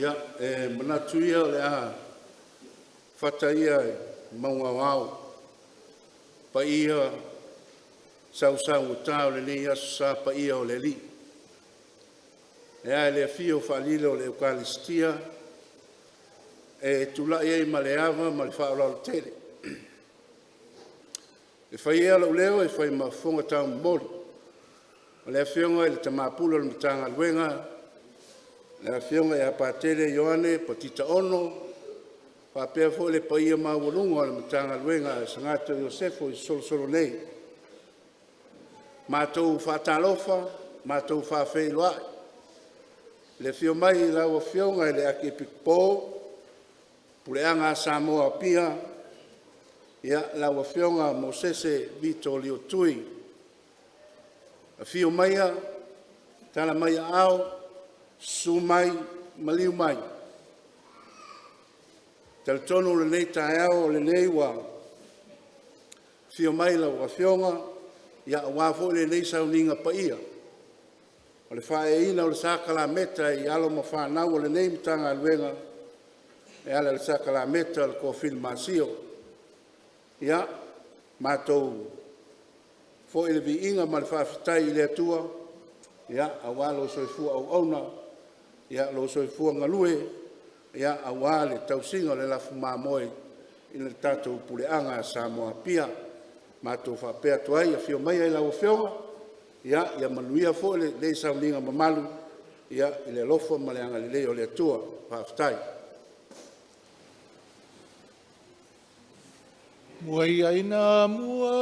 Ia, e manatu ia o le a fata ia i mauga o ao paia sausaugata o lenei Aso Sa, paia o le Alii. E a le afio faalilo o le Ekalesia e tulai ai ma le ava ma le faaaloalo tele e fai ia lou leo e fai ma fofoga taumomoli o le Afioga i le Tama Pule o le Matagaluega, le Afioga ia Patele Ioane Patita Ono, faapea foi le paia maualuga o le Matagaluega a Sagatro Iosefo ua solosolo nei. Matou faatalofa, matou faafeiloai i le afio mai o lau Afioga i le Akiepikopo o Puleaga a Samoa i Apia, lau Afioga Mosese Vito Leotui. Afio maia, tala mai aao, susu mai, maliu mai. E talitonu o lenei taeao o lenei ua afio mai lau Afioga aua foi lenei sauniga paia o le faaeaina o le sakalameta i alo ma fanau a lenei Matagaluega e ala i le sakalameta o le toafilemu masia. Ia, matou foi le viiga ma le faafetai i le Atua aua lou soifua auauna, lou soifua galue aua le tausiga o le lafu mamoe i le tatou Puleaga a Samoa Apia. Matou faapea atu ai, afio maia lau Afioga, ia manuia foi lenei sauniga mamalu i le alofa ma le agalelei o le Atua. Faafetai. Muai. Ua iai na mua.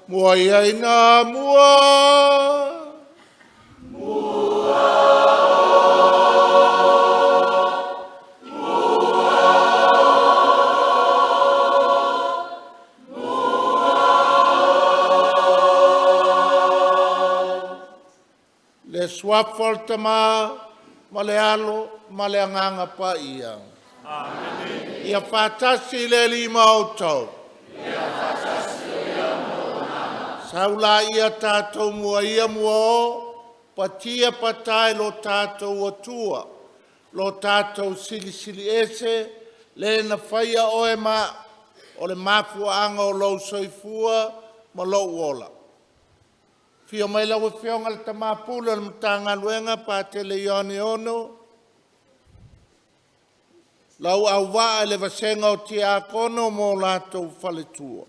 Ua iai na mua. Le suafa o le Tama ma le Alo ma le Agaga Paia. Ia faatasi le Alii ma outou. Sau laia tatou muaia muao, patia patai lo tatou Atua, lo tatou Silisili Ese, le na faia oe ma au, o le mafuaaga o lou soifua ma lou ola. Afio mai lau Afioga i le Tama Pule o le Matagaluega Patele Ioane Ono, lau auvaa i le vasega o Tiakono ma o latou faletua.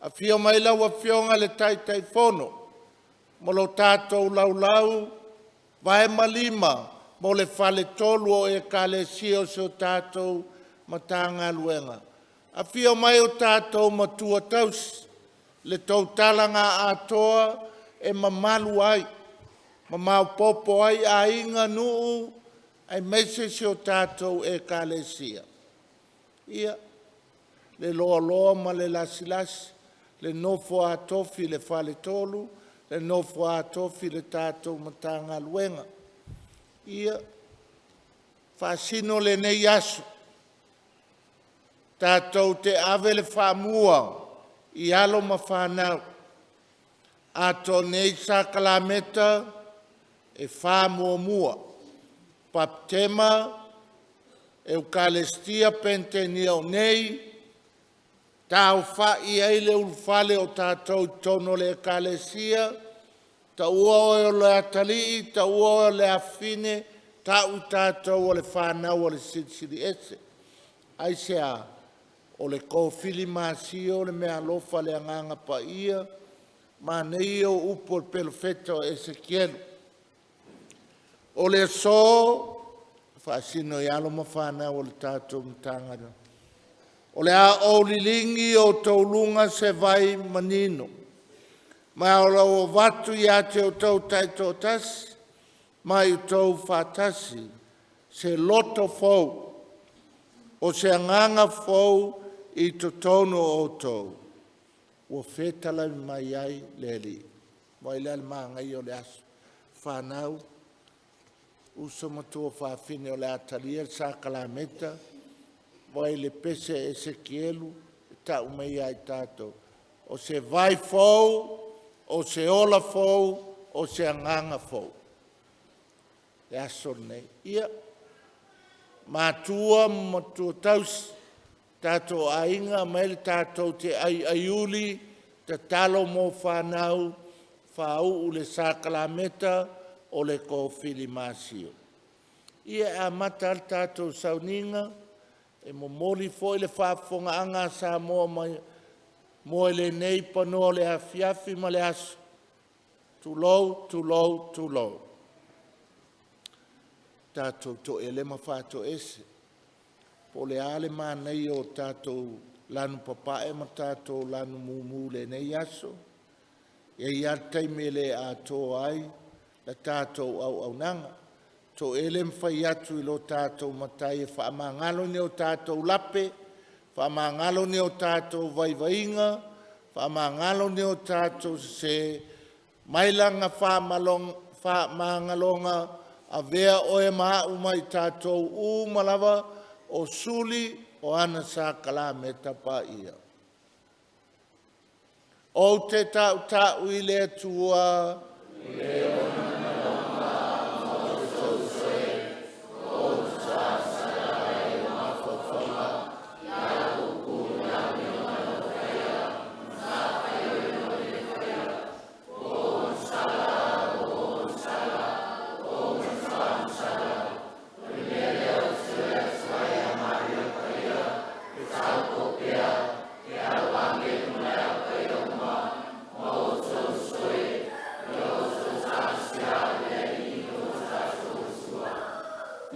Afio mai lau Afioga i le Taitaifono ma lo tatou laulau vae ma lima mo le faletolu o Ekalesia o si o tatou Matagaluega. Afio mai o tatou matua tausi, le tou tala na atoa e mamalu ai ma maopoopo ai aiga, nuu aemaise si o tatou Ekalesia. Ia, le loaloa ma le lasilasi, le nofo a tofi i le faletolu, le nofo a tofi i le tatou Matagaluega. Ia, faasino lenei aso tatou te ave le faamua i alo ma fanau. Atoa nei sakalameta e famuamua: Papitema, Ekalesia Penetenea o nei, taaofai ai le ulufale o tatou i totonu o le Ekalesia, taua oe o le atalii, taua oe o le afafine, tau i tatou o le fanau a le Silisili Ese. Aisea? O le tofilimasia o le meaalofa a le Agaga Paia. Manaia ia o upu a le Perofeta o Esekielu, “O le aso, e faasino i alo ma fanau a le tatou Matagaluega, o le a ou liligi i outou luga se vai manino, Ma o lo o avatu ia te outou taitoatasi ma i outou faatasi se loto fou, o se agaga fou i totonu o outou, ua fetalai mai ai le Alii. Vaai la i le manaia o le aso, fanau, uso ma tuafafine o le a talia le sakalameta, vaai le pese a Esekielu e tau mai ia i tatou, o se vai fou, o se ola fou, o se agaga fou. Le aso lenei. Ia, matua ma matua tausi, tatou aiga, aumai le tatou te aiaiuli, tatalo mo fanau, faauu le sakalameta o le tofili masio. Ia e amata lava le tatou sauniga, e momoli foi le faafofogaaga a Samoa mai mo lenei panoa o le afiafi ma le aso. Tulou, tulou, tulou. Tatou toele ma faatoese, po o le a le manaia o tatou lanu papae ma tatou lanu mumu i lenei aso, e i ai lava le taimi e le atoa ai le tatou auaunaga. Toele ma fai atu i lo tatou Matai e faamagalo ni o tatou lape, faamagalo ni o tatou vaivaiga, faamagalo ni o tatou sese, mai Lana faamagaloga, avea oe ma au ma i tatou uma lava o suli o ana sakalameta paia. Ou te tautau i le Atua,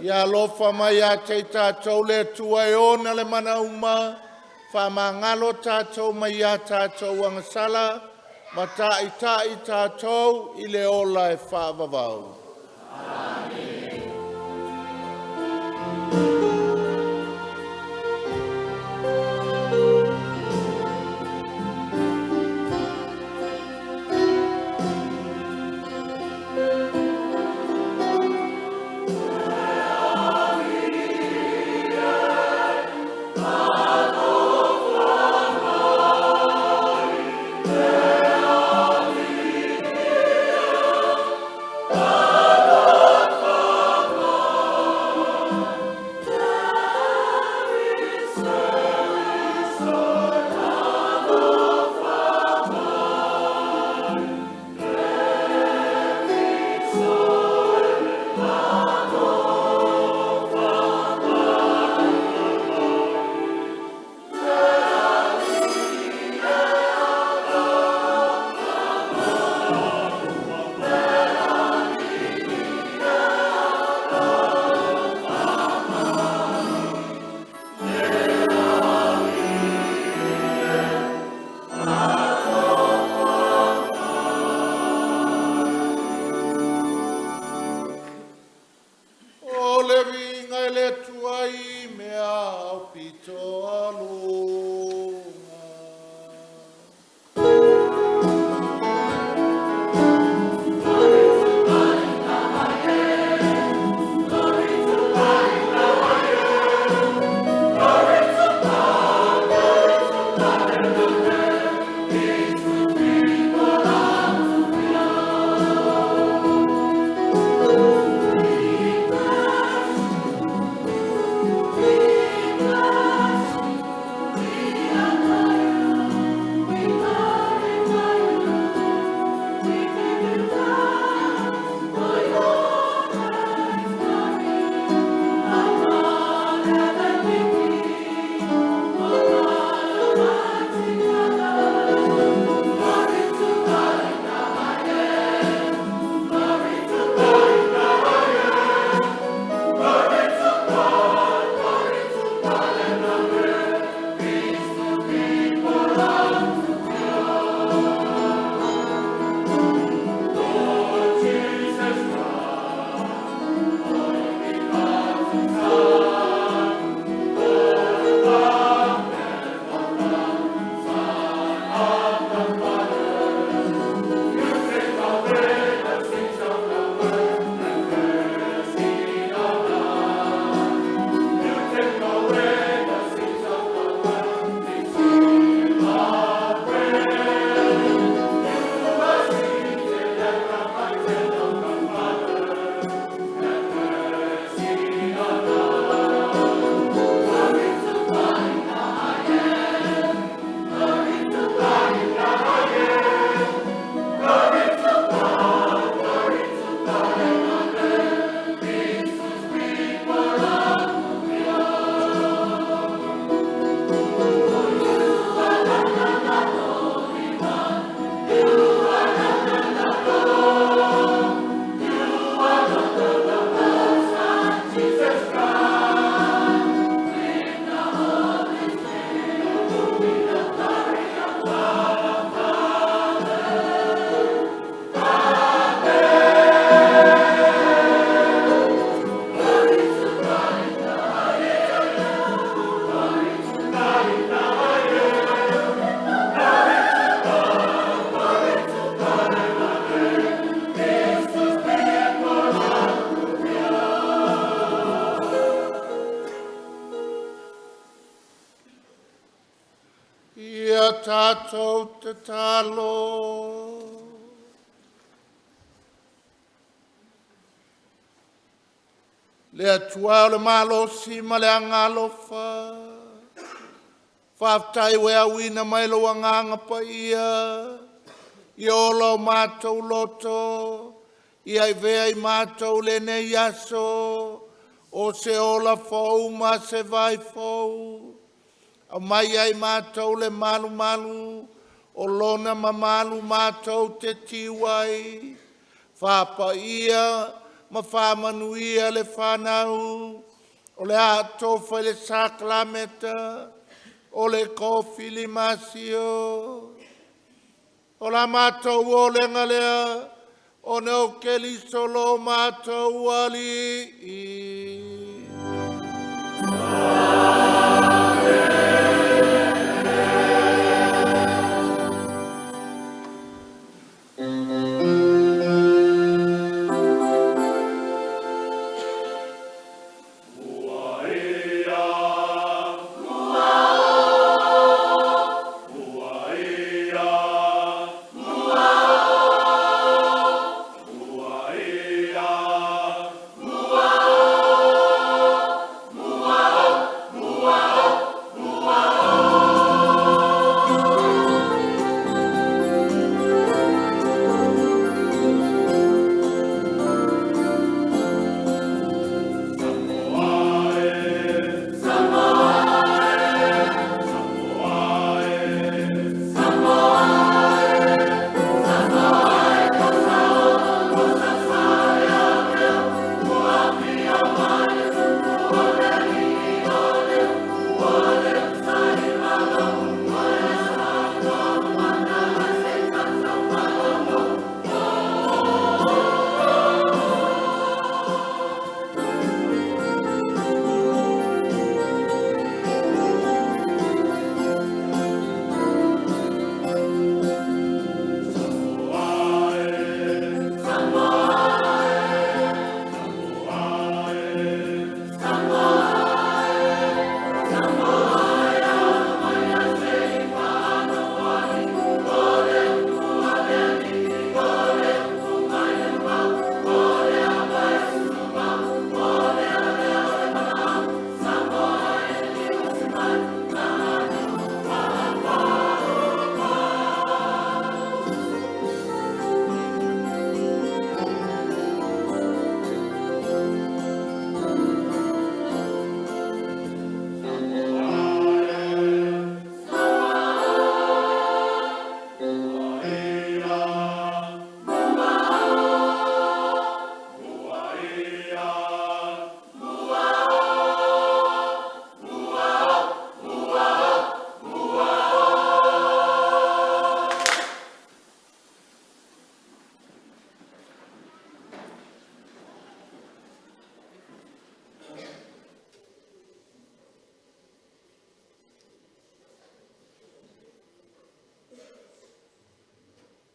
Ia alofa mai ia te i tatou le Atua e ona le mana uma, faamagalo tatou mai a tatou agasala, ma taitai tatou i le ola e faavavau. tatou tatalo. Le Atua o le malosi ma le agaalofa, faafetai ua e auina mai lou Agaga Paia ia ola o matou loto, ia avea i matou lenei aso o se ola fou ma se vai fou. Aumai ai matou le malumalu o lona mamalu matou te tiu ai. Faapaia ma faamanuia le fanau o le a tofa i le sakalameta o le kofilimasio. O la matou olega lea ona o Keriso lo matou Alii.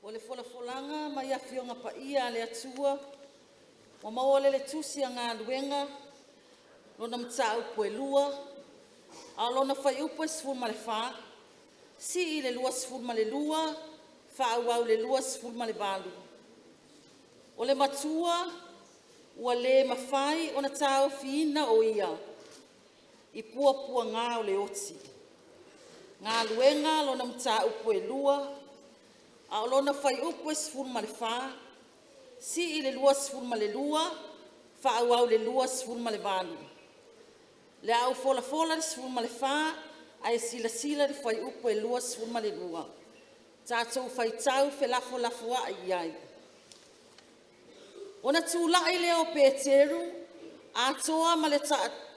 O le folafolaga mai Afioga Paia a le Atua ua maua le Tusi a Galuega lona Mataupu e 2, a o lona Fuaiupu e 14, sii i le 22, faaauau i le 28. O le matua ua le mafai ona taofiina o ia i puapuaga o le oti. Galuega lona Mataupu e 2, a o lona Fuaiupu e 14, sii i le 22, faaauau i le 28. O le a ou folafola le 14 ae silasila i le Fuaiupu 22. Tatou faitau felafolafoai i ai. Ona tulai lea o Peteru atoa ma le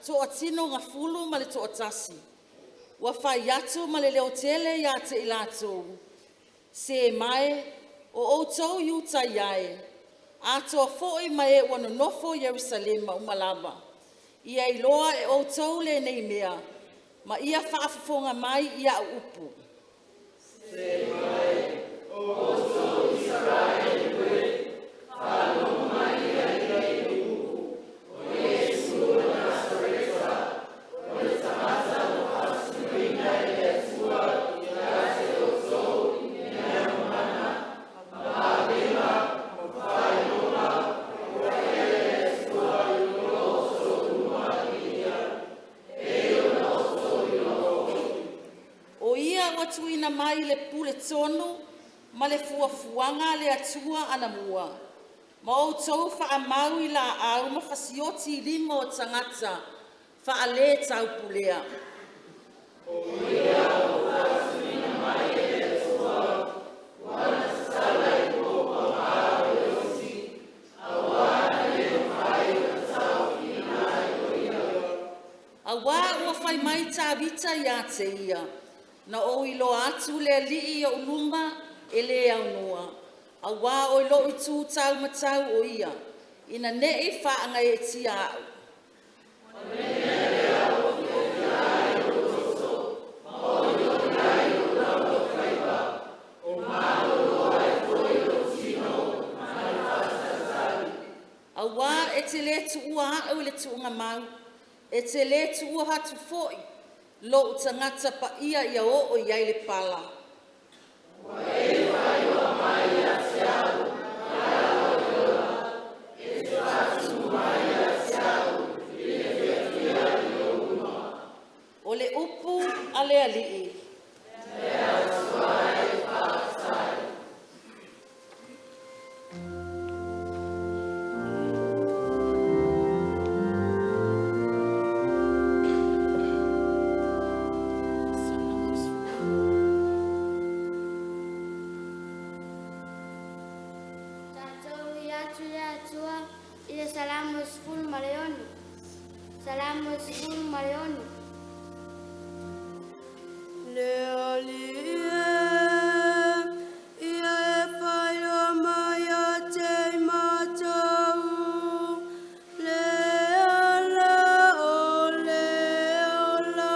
toatinoga fulu ma le toatasi, ua fai atu ma le leotele ia te i latou, “Se ma e, o outou Iutai e, atoa foi ma e ua nonofo i Yerusalema uma lava, ia iloa e outou lenei mea ma ia faafofoga mai i au upu. tonu ma le fuafuaga a le Atua anamua, ma outou faamau i laau ma fasioti i lima o tagata faale-taupulea. O ia ua faatuina mai e le Atua ua tatala i poupagā le oti auā ina le mafai ona taofiina ai o ia. Auā ua fai mai Tavita ia te ia, ‘Na ou iloa atu le Alii i o'u luma e le aunoa, auā o i lo'u itu taumatau o Ia, ina ne i faagaeetia a'u. O le mea lea ua fiafia ai lou toto ma olioli ai lou lauofaiva, ua malolo ai foi lou tino ma le faatalitali. Auā e te le tuua a'u i le tuugamau, e te lē tuua atu foi lou Tagata Paia ia oo i ai le pala. Ua e faailoa mai ia te au le ala o le ola, e te faatumu mai ia te au i le fiafia i ou luma. O le upu a le Alii. Le Atua e faafetai. Tatou viia atu le Atua i le Salamo 16. Salamo 16. Le Alii e, ia e faailoa mai ia te i matou le ala o le ola.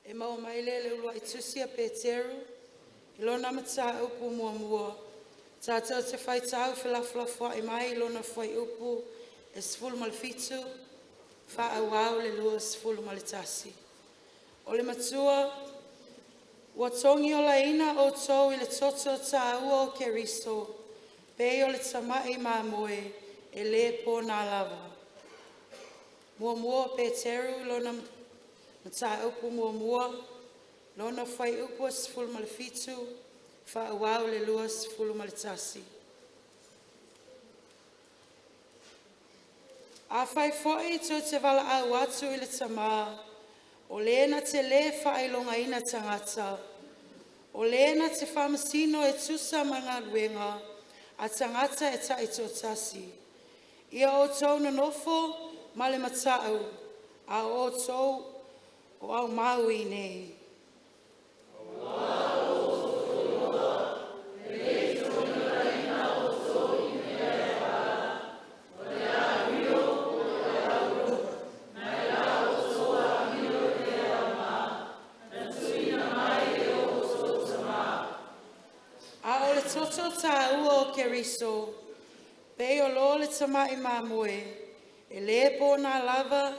E maua mai lea i le uluai tusi a Peteru i lona mataupu muamua, tatou te faitau felafolafoai mai lona fuaiupu e 17 faaauau i le 21. O le Matua ua togiolaina outou i le toto taua o Keriso pei o le tamai mamoe e le po na lava. 1 o Peteru lona mataupu muamua, lona fuaiupu e 17 faaauau i le 21. Afai foi tou te valaau atu i le Tamā, o Le na te le faailogaina tagata, o Le na te faamasino e tusa ma galuega a tagata e taitoatasi, ia outou nonofo ma le matau a o outou o aumau i inei. A o le toto taua o Keriso pei o lo le tamai mamoe e le po na lava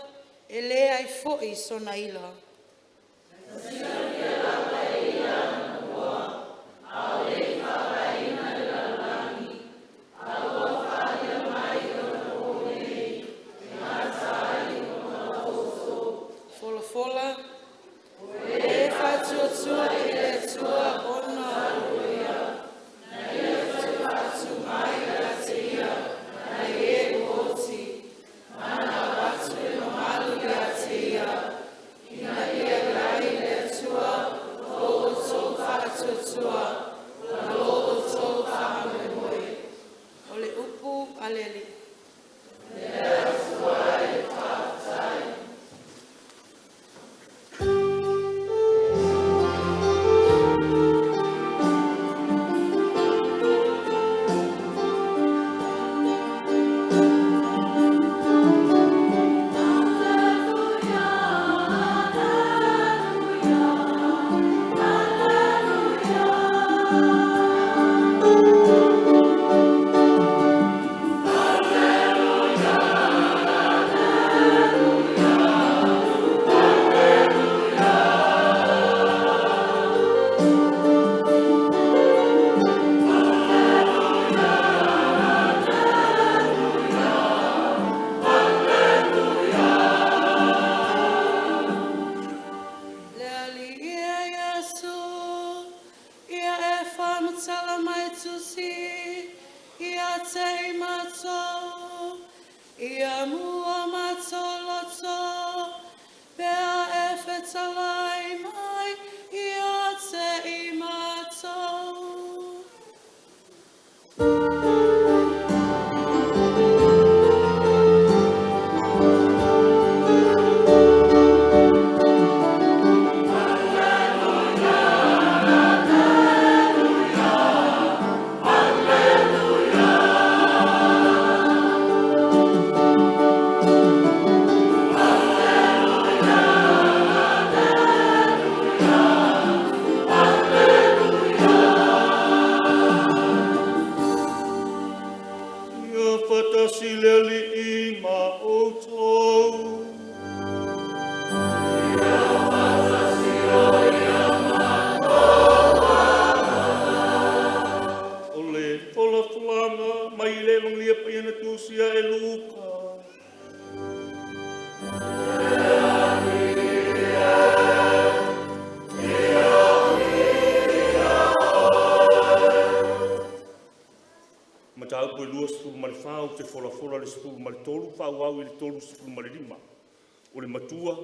e leai foi sona ila. Folafola e faatuatua i le Atua ona O le upu a le Alii. Le Alii e Iesu, ia e faamatala mai tusi ia te i matou, ia mua matou loto pe a e fetalai mai ia te i matou. Ia faatasi le Alii ma outou. O le folafolaga mai le Evagelia Paia na tusia e Luka. Mataupu e 24 ou te folafola le 13 faaauau i le 35. O le matua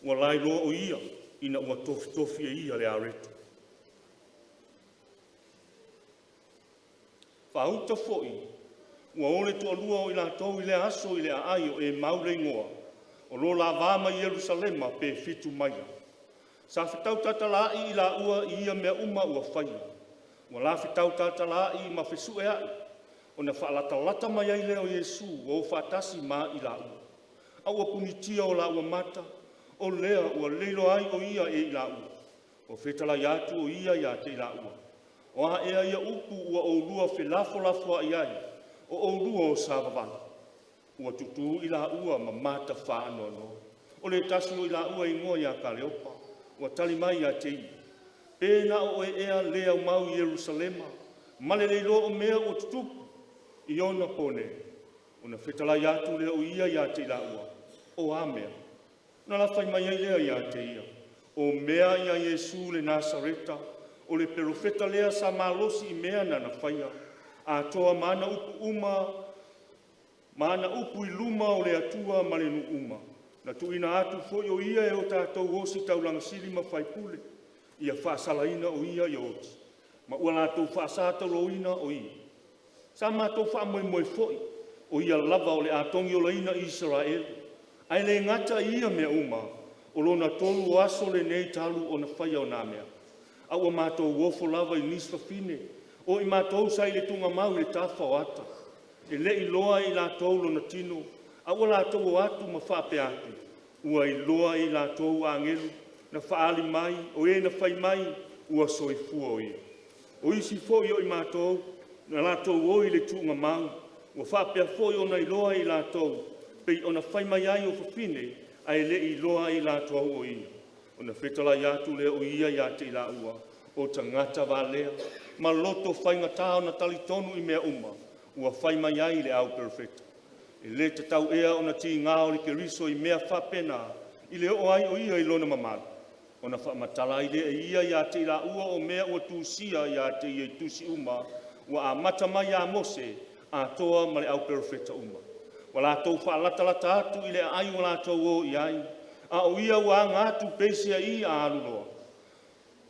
ua lailoa o ia ina ua tofitofi e ia le areto. Faauta foi ua o le toalua o i latou i lea aso i le aai o Emau le igoa, o lo o la va ma Ierusalema pe 7 maila. Sa fetau taltalaa'i i laua i ia mea uma ua faia. Ua la fetau taltalaa'i ma fesu'ea'i, ona faalatalata mai ai lea o Iesu ua o faatasi ma i laua. A ua punitia o laua mata, O lea ua le iloa ai o ia e i laua. Ua fetalai atu o ia ia te i laua. O a ea ia upu ua oulua felafolafoai ai, o oulua o savavali? Ua tutu i laua ma mata faanoanoa. O le tasi o i laua e igoa ia Kaleopa, ua tali mai ia te ia, pe na o oe ea le aumau i Yerusalema, ma le le iloa o mea ua tutupu i ona po nei. Ona fetalai atu lea o ia ia te i laua, o a mea? Ona lafai mai ai lea ia te ia, o mea ia Iesu le Nasareta, o le perofeta lea sa malosi i mea nana faia, atoa ma ana upu uma ma ana upu i luma o le Atua ma le nuu uma. Na tuuina atu foi o ia e o tatou ositaulaga sili ma faipule, ia faasalaina o ia ia oti, ma ua latou faasatauro o ia. Sa matou faamoemoe foi, o ia lava o le a togiolaina Isaraelu. Ae le gata i ia mea uma, o lona tolu o aso lenei talu ona faia o na mea. A ua matou ofo lava i nisi fafine, o i matou sa i le tuugamau i le tafa o ata, e le i iloa e i latou lona tino, a ua latou o atu ma faapea atu, ua iloa e i latou agelu na fa'aali mai o e na fai mai ua soifua o ia. O isi foi o i matou na latou o i le tuugamau, ua faapea foi ona iloa e i latou, pei ona fai mai ai o fafine, ae le i iloa e i latou o ia. Ona fetalai atu lea o ia ia te i laua, o tagata valea ma loto faigata ona talitonu i mea uma ua fai mai ai le au perofeta. E le tatau ea ona tiga o le Keriso i mea faapena, i le oo ai o ia i lona mamalu? Ona faamatala ai lea e ia ia te i laua o mea ua tusia ia te ia i tusi uma, ua amata mai ia Mose, atoa ma le au perofeta uma. Ua latou faalatalata atu i le aai ua latou o i ai, a o ia ua aga atu peiseai a alu loa,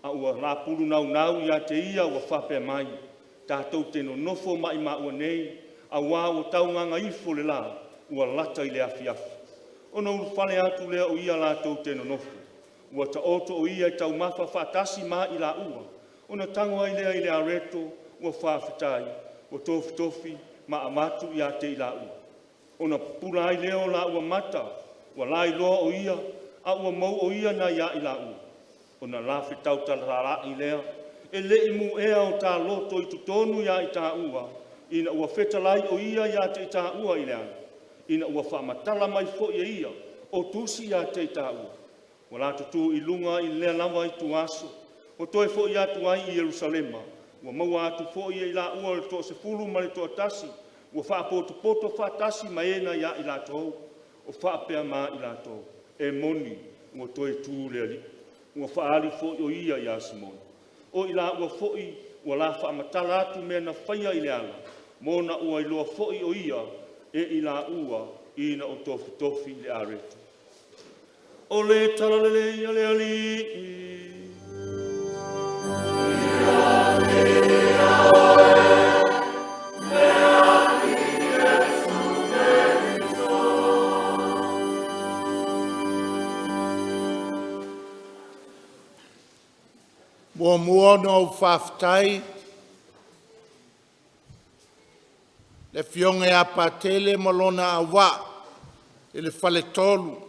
a ua lapulu naunau ia te ia ua faapea mai, tatou te nonofo ma'imaʻua nei, auā ua taugagaifo le lā, ua lata i le afiafi. Ona ulufale atu lea o ia latou te nonofo, ua taoto o ia e taumafa faatasi ma i laua, ona tago ai lea i le areto, ua faafetai, ua tofitofi ma avatu ia te i laua. Ona pupula ai lea o laua mata, ua lailoa o ia, a ua mou o ia nai a i laua. Ona la fetautalalai lea, e le i mu'ea o ta loto i totonu iā i tāua, ina ua fetalai o ia ia te i tāua i le ala, ina ua faamatala mai foi e ia o tusi ia te i tāua. Ua la tutū i luga i lea lava ituaso, ua toe foi atu ai i Yerusalema, ua maua atu foi e i laua o le toasefulu ma le toatasi, ua faapotopoto faatasi ma e nai a i latou, o faapea ma i latou, e moni ua toe tu le Alii, ua faaali foi o ia ia Simona. O i laua foi ua la faamatala atu mea na faia i le ala, mona ua iloa foi o ia e i laua ina o tofitofi le areto. O le Talalelei a le Alii. Muamua ona ou faafetai le Afioga ia Patele ma lona auvaa i le Faletolu.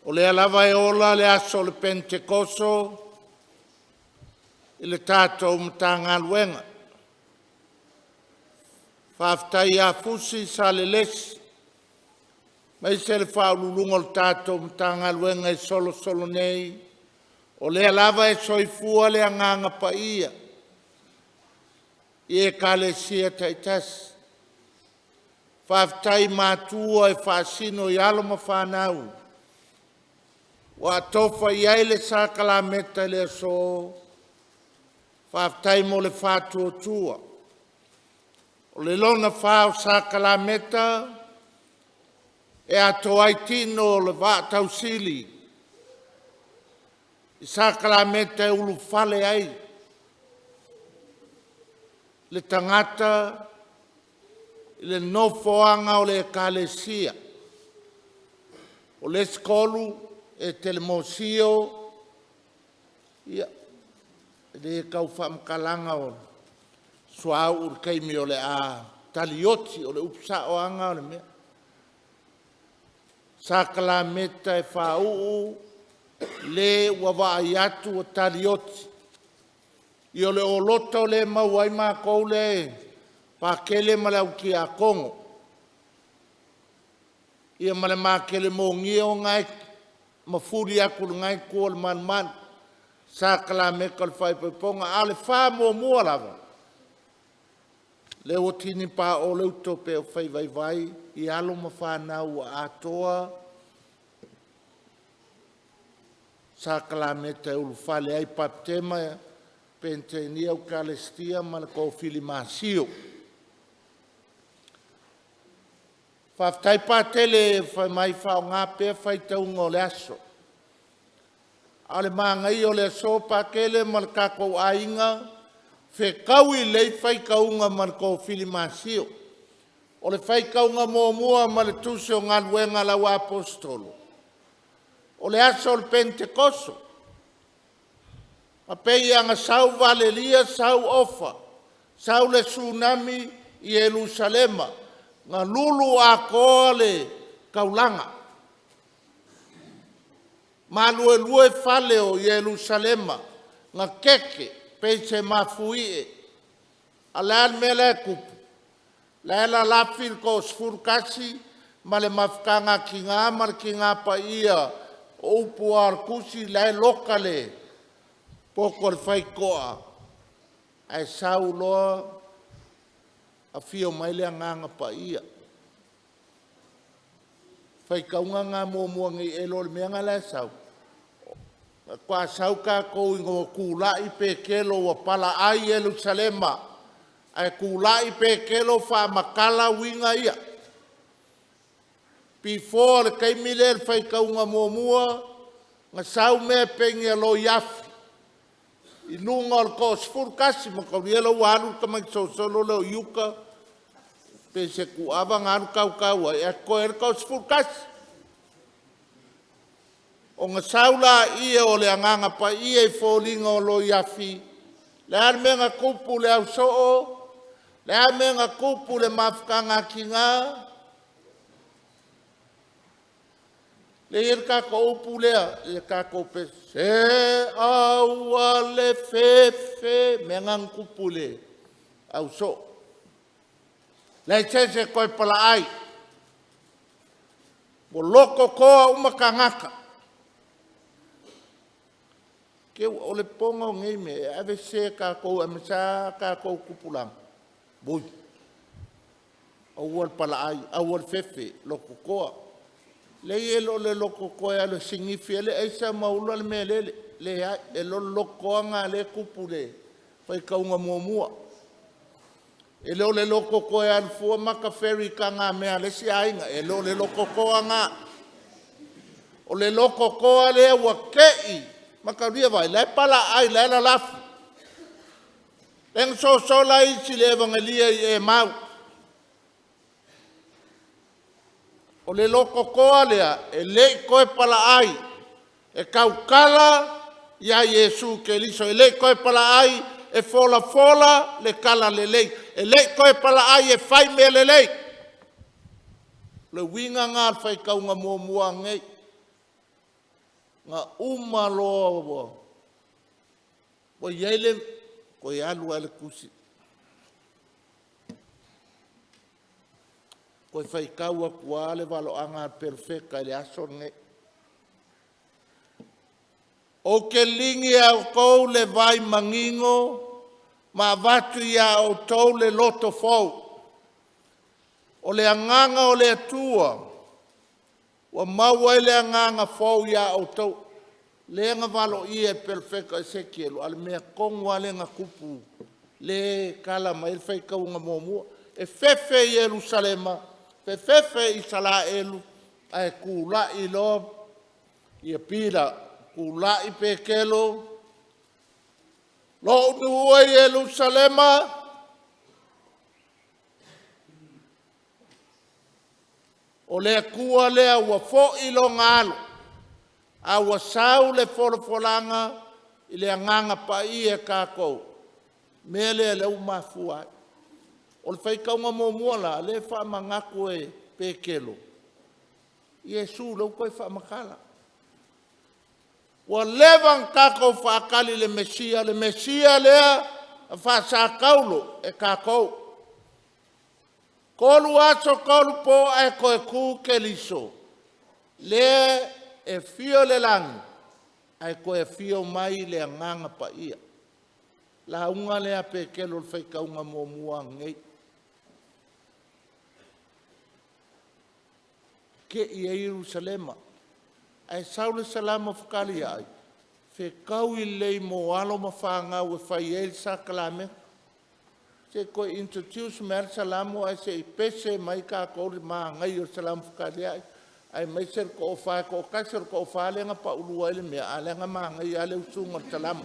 O lea lava e ola le aso o le Penetekoso i le tatou Matagaluega. Faafetai ia Fusi Salelesi aemaise le Faauluuluga o le tatou Matagaluega e solosolo nei, o lea lava e soifua le Agaga Paia i Ekalesia taitasi. Faafetai i matua e faasino i alo ma fanau ua atofa i ai le sakalameta i le aso. Faafetai mo le faatuatua. O le lona fa o sakalameta e atoa ai tino o le vaa tausili i sakalameta e ulufale ai le tagata i le nofoaga o le Ekalesia. O le isi tolu Etelemosio, ia, e le tau faamatalaga o le suauu i le taimi o le a talioti. O le upu saoaga o le mea. sakalameta e faauu le ua vaai atu ua talioti. Ia o le oloto lea e maua ai matou lea e pakele ma le au tiakono. Ia ma le matelemogia o na e mafuli atu i lena itu o le malumalu, sakalameta o le faaipoipoga. A o le faamuamua lava, lea ua tinipao le uto pei o fai vaivai i alo ma fanau ua atoa sakalameta e ulufale ai Papitema, Peneitenia, Ekalesia ma le Tofi Masio. Faafetai Patele fai mai faaaoga pea faitauga o le aso. A o le manaia o le aso Patele ma le tatou aiga, fetaui lelei faitauga ma le tofili masio. O le faitauga muamua ma le Tusi o Galuega a le Au Aposetolo, o le aso o le Penetekoso, na pei lava ona sau Valelia sau Ofa, sau le Tsunami i Ierusalema, na lulu atoa le taulaga, maluelue fale o Ierusalema, na keke pei se mafuie. A o le a le mea la e tupu? La e lalafi le toa-11 ma le mafutaga a tina ma le tina paia, o upu lava o le Tusi, o la e loka le poto a le faitotoa ae sau loa afio mai le Agaga Paia. Faitauga na muamua nei e le o le mea lena e sau, faatoa sau tatou ina ua tulai Petelo ua palaai Ierusalema ae tulai Petelo faamatala uiga ia. Before le taimi lea i le faitauga muamua, na sau mea e pei ni loiafi i luga o le toa-11. Mataulia lea ua alu le tamaiti solosolo lea o Iuta pei se tuava na alu tautau ai ae totoe ai le toa-11. Ona sau lea o le Agaga Paia i foliga o loiafi. O le a le mea na tupu i le ausoo? O le a le mea na tupu i le mafutaga a tina? Lea e i ai le tatou upu lea i le tatou pese, se aua le fefe, mea na na tupu i le ausoo. Leai se isi e toe palaai, ua lototoa uma tagata. O le popolega o nei mea e avesese e tatou aemaise lava tatou tupulaga, auoi, aua le palaai, aua le fefe, lototoa. Leai e le o le lototoa e alu e sinifi ai le aisa ma ula le mea lele. Leai, e le o le lototoa lena lea e tupu i le faitauga muamua. E le o le lototoa e alu fua mata feri i tagamea a le isi aiga. E le o le lototoa lena. O le lototoa lea ua te i, mataulia vaai, la e palaai la e lalafi. Lea na sosola isi i le Evagelia i Emau. O le lototoa lea, e le i toe palaai, e tautala ia Iesu Keriso. E le i toe palaai e folafola le talalelei. E le i toe palaai e fai mea lelei. O le uiga lena o le faitauga muamua nei. Na uma loa ua i ai le… toe alu lava le tusi, toe faitau atu lava le valoaga a le Perofeta i le aso lenei. Ou te ligi ia outou le vai manino ma avatu ia outou le loto fou. O le agaga o le Atua ua maua ai le agaga fou ia outou. Lea na valoia e le Perofeta o Esekielu, a o le mea tonu lava lea na tupu, lea e tala mai ai le faitauga muamua. E fefe Ierusalema, fefefe Isaraelu, ae tulai loa Pita, tulai Petelo, lou nuu e Ierusalema, o le Atua lea ua foi Lona alo, a ua sau le folafolaga i le Agaga Paia i tatou. O le mea lea o lea ua mafua ai. O le faitauga muamua la, lea e faamanatu e Petelo. Iesu lea ua toe faamatala. Ua leva ona tatou faatali i le Mesia, le Mesia lea na faasataulo e tatou. 3 aso 3 po ae toe tu Keriso, lea e afio i le lagi ae toe afio mai le Agaga Paia. Lauga lea a Petelo i le faitauga muamua ananei. Tei ai Ierusalema, ae sau le Salamo fetaliai, fetaui lelei mo alo ma fanau e fai ai le sakalameta. Se i toe introduce mai lava le Salamo ae se i pese mai tatou i le manaia o le Salamo fetaliai aemaise le toafa, e toatasi o le toafa lea na paulua ai le mea, a o lea na manaia lava le usuga o le Salamo.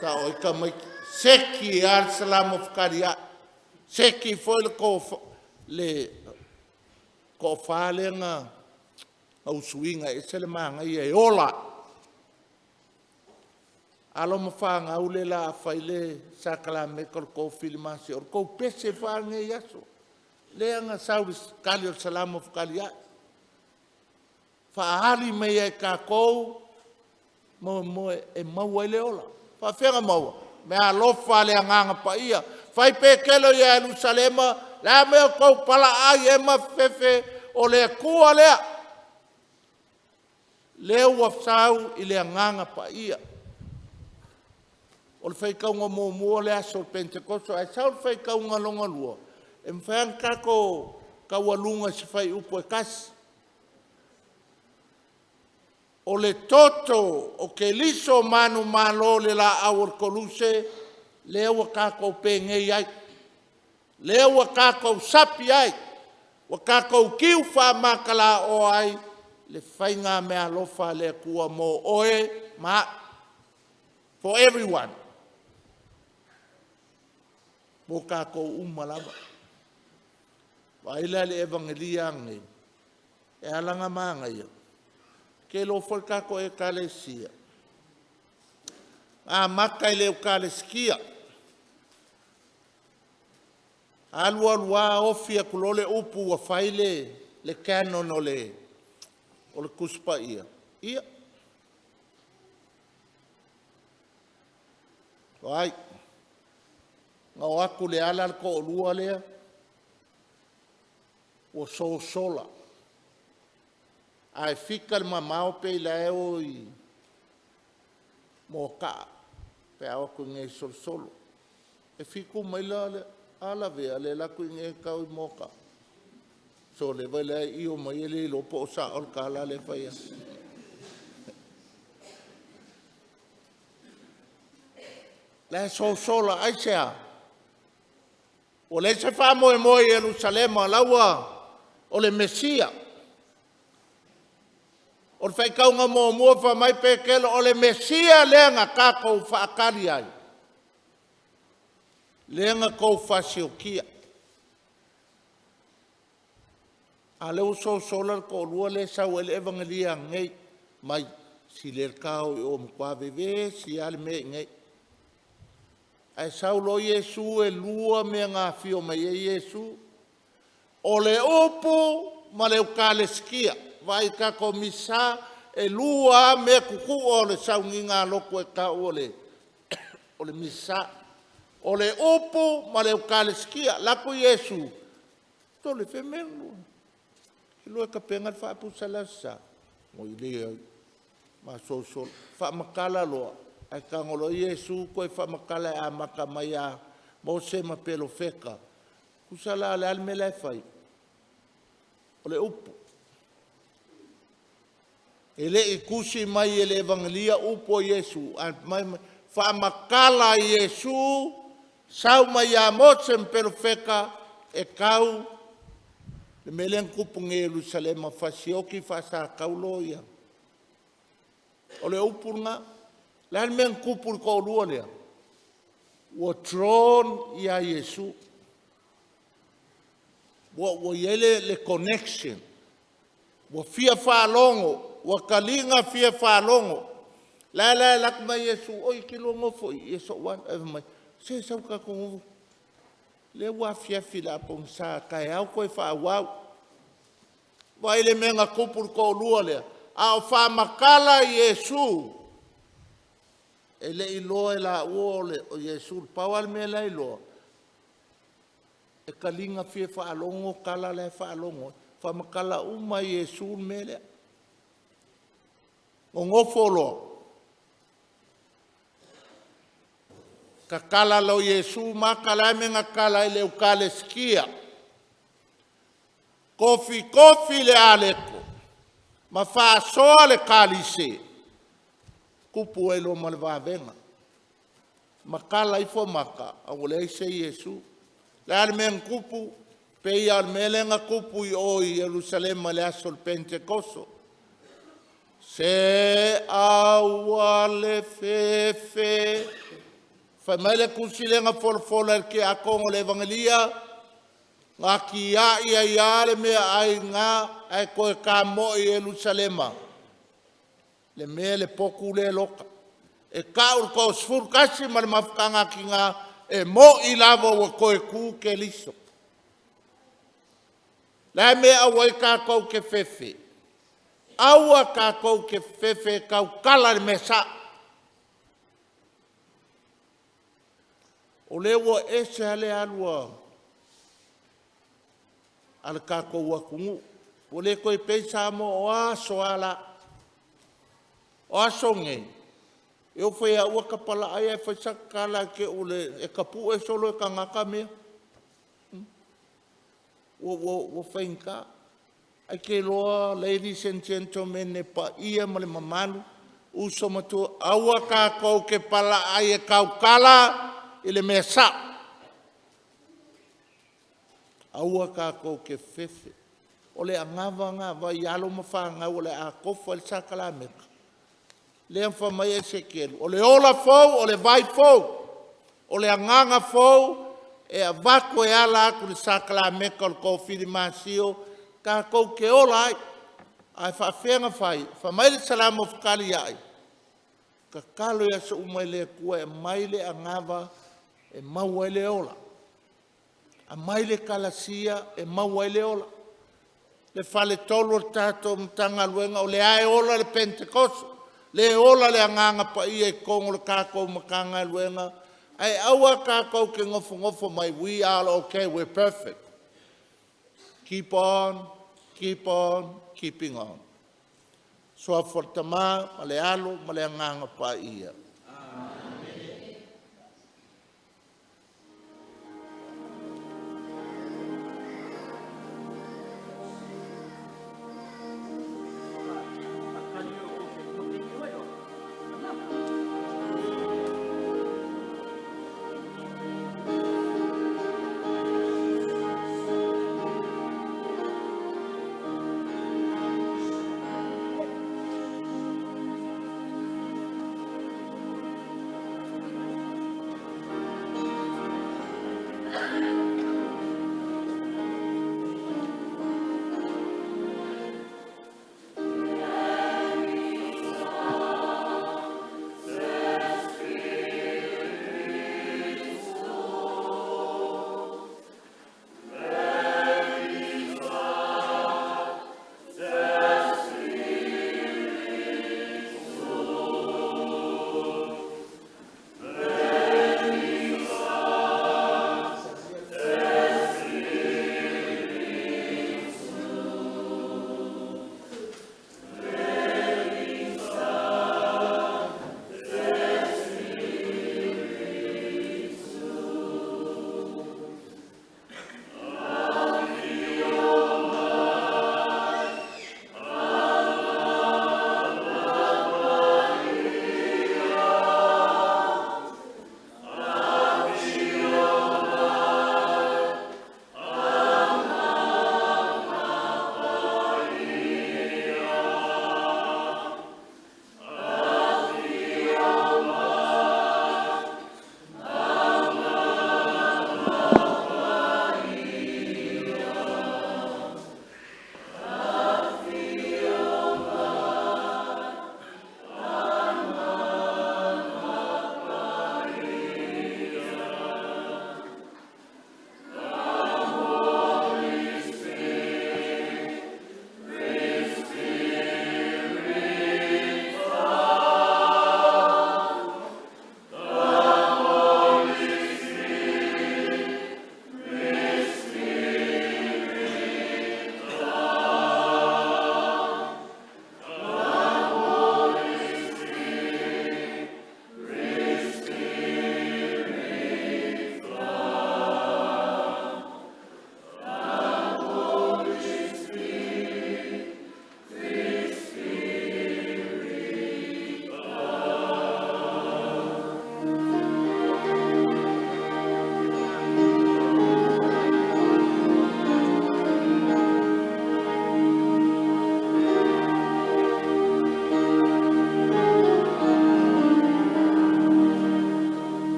Sao ai tamaiti, seki lava le Salamo fetaliai, seki foi le toafa lea na usuina, e ese le manaia, e ola. Alo ma fanau lea o le a fai le sakalameta o le tou filimasia, o le tou pese foi lava lenei aso. Lea na sau i le tali o le Salamo fetaliai, faaali mai ia i tatou mo e maua ai le ola. E faafefea ona maua? Meaalofa a le Agaga Paia. Fai Petelo ia Ierusalema, o le a le mea ua outou palaai ai ma afefefe? O le Atua lea, lea ua sau i le Agaga Paia. O le faitauga muamua o le aso o le Penetekoso, ae sau le faitauga lona lua, e mafai ona tatou taualuga i se fuaiupu e tasi. O le toto o Keriso manumalo i le laau o le koluse lea ua tatou penei ai, lea ua tatou sapi ai, ua tatou tiu faamakalaoa ai le faiga meaalofa a le Atua mo oe ma au, for everyone, mo tatou uma lava. Vaai la i le Evagelia ananei, e ala ona manaia, ou te iloa foi le tatou Ekalesia, na amata i le Ekalesia. Alu alu lava ofi atu loa le upu ua fai le canon o le Tusi Paia, ia, vaai, na o atu leala le toalua lea ua sosola, ae fika le mamao pei la e o i Moataa pe a o atu i inei e solosolo. E fitu maila le… A lavea le alu atu i inei e tau i Moataa. Sole, vaai la e io mai e le iloa po o sao le tala lea e fai atu. La e sosola. Aisea? Ua leai se faamoemoe i Ierusalema, o la ua o le Mesia. O le faitauga muamua fai mai Petelo, o le Mesia lea na tatou faatali ai, lea na outou faasiokia. A o lea ua sosola le toalua lea e sau ai le Evagelia nei, mai silia le ta o i o, ua matua vevesi lava le mea i inei. Ae sau loa Iesu, e lua mea na afio mai ai Iesu, o le upu ma le Ekalesia. Vaai i le tatou Misa, e lua lava mea tutu'a o le sauniga a lotu e tau o le Misa, o le upu ma le Ekalesia. Alu atu Iesu, sole, fea mea e lua tapena le faapusa i le Aso Sa? Oi leai, masolosolo. Faamatala loa, ae tago loa Iesu toe faamatala e amata mai ia Mose ma Perofeta. Tusa la o le a le mea la e fai? O le upu. E le i tusi mai e le Evagelia upu o Iesu, ae fai mai, faamatala Iesu, sau mai ia Mose ma Perofeta e tau le mea lea na tupu nei i Ierusalema, fasioti faasataulo ia. O le upu lena. O le a le mea na tupu i le toalua lea? Ua drawn ia Iesu. Ua i ai le connection. Ua fia faalogo, ua taliga fia faalogo. La la e alu atu mai Iesu, oi e te lua nofo i i so'u alu. Ae fai mai, se sau tatou nofo. Lea ua afiafi o le a pogisa, taeao toe faaauau. Vaai le mea na tupu i le toalua lea? A o faamatala Iesu, e le i iloa e laua o Iesu. Pau lava le mea la e iloa, e taliga fia faalogo tala la e faalogo ai. Faamatala uma e Iesu le mea lea. Nonofo loa, tatala loa e Iesu mata. O le a le mea na tatala ai i le Ekalesia? Tofitofi le aleto ma faasoa le kalise, tupu ai loa ma le vavega. Matala ifo mata a ua leai se Iesu. O le a le mea na tupu? Pei lava o le mea lea na tupu i o i Ierusalema i le aso o le Penetekoso, se auale fefe. Fai mai le tusi lea na folafola e le Tiakono o le Evagelia, na tiai ai lava le meaai na ae toe tamoe i Ierusalema le mea le potu lea e Lota. E tau i le toa-11 ma le mafutaga a tina, e moni lava ua toe tu Keriso. O le a le mea e aua ai tatou te fefe? Aua tatou te fefe e tautala i le mea sao. O lea ua ese lava le alu a le tatou atunuu, ua le toe pei Samoa o aso a la. O aso nei, e ofo ia au a tapalaa ia e fai sau tala e tapue solo e tagata mea. Ua faigata. Ae te iloa ladies and gentlemen le paia ma le mamalu, uso ma tua, aua tatou te palaa e tautala i le mea sao. Aua tatou te fefe. O le anava lena, vaai i alo ma fanau o le a tofu ai le sakalameta, lea na fai mai Esekielu, o le ola fou, o le vai fou, o le agaga fou e avatu e ala atu i le sakalameta o le tofilimasio tatou te ola ai. Ae faapefea ona fai? Fai mai le Salamo fetaliai, tatalo i aso uma i le Atua e aumai le anava e maua ai le ola, aumai le kalasia e maua ai le ola. Le faletolu o le tatou Matagaluega, o lea e ola le Penetekoso, lea e ola le Agaga Paia i totonu o le tatou Matagaluega. Ae aua tatou te nofonofo mai, we are okay, we are perfect. Keep on, keep on, keeping on. Suafa o le Tama ma le Alo ma le Agaga Paia.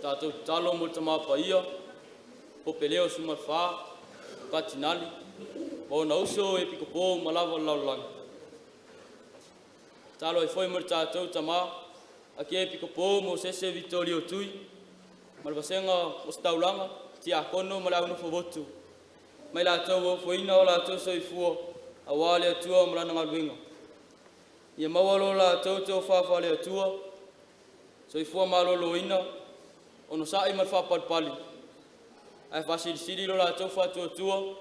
Tatou tatalo mo le Tamā Paia, Pope Leo 14, Katinali, ma ona uso o epikopo uma lava o le lalolagi. Tatalo ai foi mo le tatou Tamā, Akiepikopo Mosese Vitolio Tui, ma le vasega Ositaulaga, Tiakono ma le aunofovotu, mai latou ua ofoina o latou soifua auā le Atua ma Lana galuega. Ia maua lo latou tofa faale-Atua, soifua maloloina, onosai ma le faapalepale, ae faasilisili lo latou faatuatua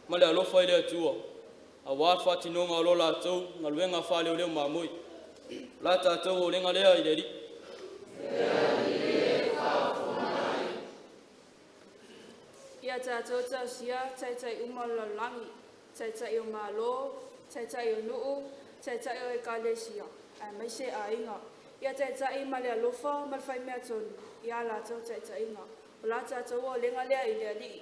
ma le alofa i le Atua auā le faatinoga o lo latou galuega faaleoleo mamoe. O la tatou olega lea i le Alii. Ia tatou tausia taitai uma o le lalolagi, taitai o Malo, taitai o nuu, taitai o ekalesia, aemaise aiga. Ia taitai ma le alofa ma le faimeatonu ia latou taitaiga. O la tatou auaulega lea i le Alii.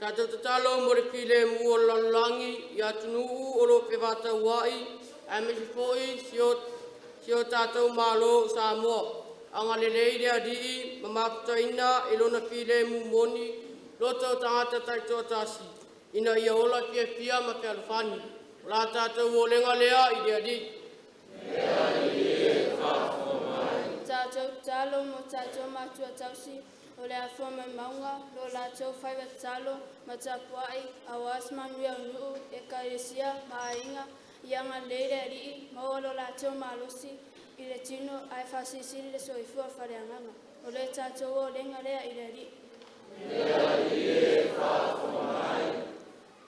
Tatou tatalo mo le filemu o le lalolagi i atunuu o lo o fevataua'i aemaise foi si o tatou Malo o Samoa. Agalelei le Alii ma mafutaina e Lona filemu moni loto o tagata taitoatasi, ina ia ola fiafia ma fealofani. O la tatou olega lea i le Alii. Tatou tatalo mo tatou matua tausi o le Afua mai mauga, lo latou faiva tatalo ma tapuai auā se manuia o nuu, ekalesia ma aiga. Ia agalelei le Alii, maua lo latou malosi i le tino ae faasilisili le soifua faaleagaga. O le tatou auaulega lea i le Alii.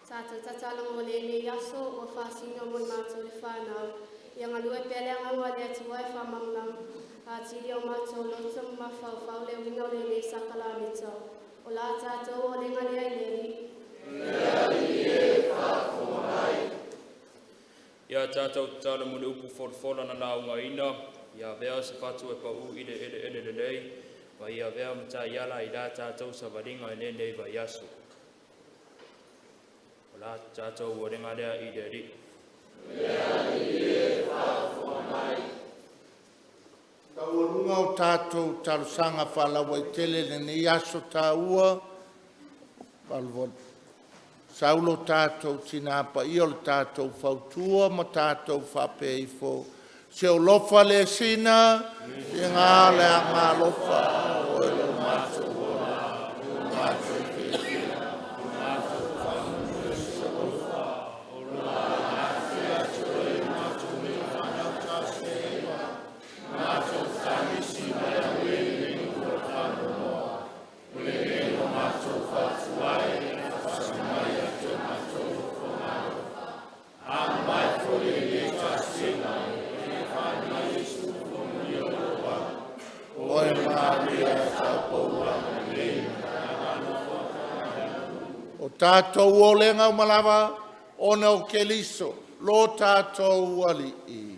Tatou tatalo mo lenei aso ua faasino mo i matou le whānau. Ia galue pea le agaga o le Atua e whaamalamalama atili o matou loto ma mafaufau le uiga o lenei sakalamita. O la tatou auaulega lea i le Alii. Ia tatou tatalo mo le upu folafola na laugaina, ia avea o se fatu e pau i le eleele lelei, ma ia avea ma taiala i la tatou savaliga i lenei vaiaso. O la tatou auaulega lea i le Alii. Taualuga o tatou talosaga faalauaitele i lenei aso taua, sau lo tatou Tina Paia o le tatou fautua ma tatou faapea ifo, “Se olofa le sina, sina le agaalofa, oe lo matou ola, matou fiafia. Oe Maria Taupoula.” O tatou olega uma lava ona o Keriso lo tatou Alii.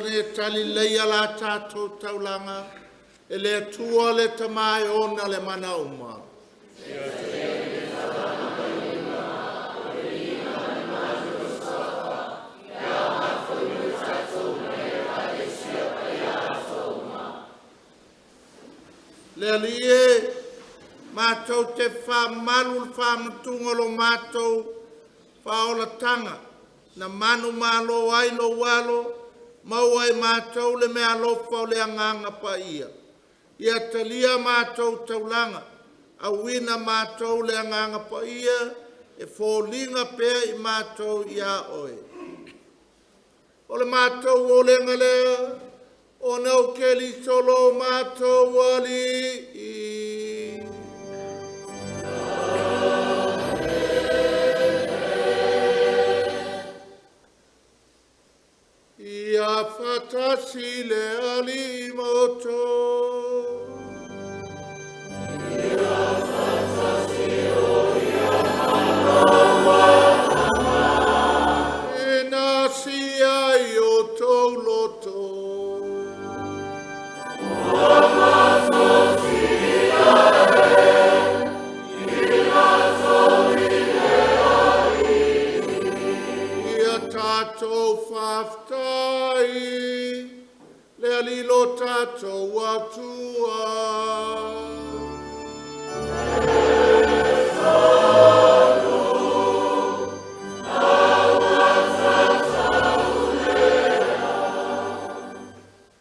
ona ia talileleia la tatou taulaga e le Atua le Tama e ona le mana uma. Le Alii e, matou te faamalu le faamatuga o lo matou faaolataga, na manumalo ai lou alo, maua e matou le meaalofa o le Agaga Paia. Ia talia matou taulaga, auina matou le Agaga Paia, e foliga pea i matou ia Oe. O le matou olega lea, ona o Keriso lo matou Alii. Ia faatasi le Alii ma outou. Ina sia i o outou loto. Ia tatou faafetai le Alii lo tatou Atua.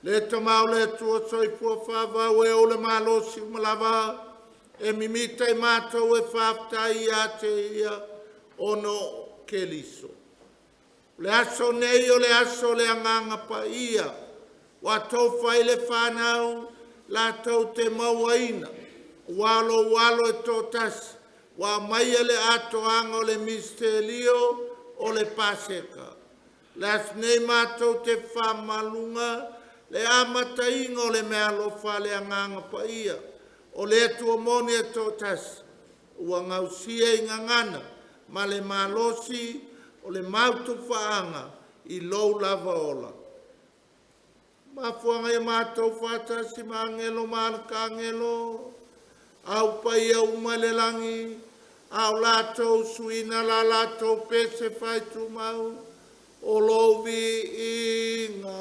Le Tama o le Atua Soifua Faavau e ou le malosi uma lava e mimita i matou e faafetai ia te Ia ona o Keriso. O le aso nei o le aso o le Agaga Paia ua tofa ai le fanau latou te mauaina ua lou alo e toatasi ua aumaia le atoaga o le misitelio o le Paseka. O le aso nei matou te faamaluga le amataina o le meaalofa a le Agaga Paia o le Atua moni e toatasi ua gausia i gagana ma le malosi o le mautufaaga i lou lava ola. Mafuaaga ia matou faatasi ma agelo ma alakagelo, au paia uma i le lagi, a o latou suina la latou pese faaitumau, o lou viiga.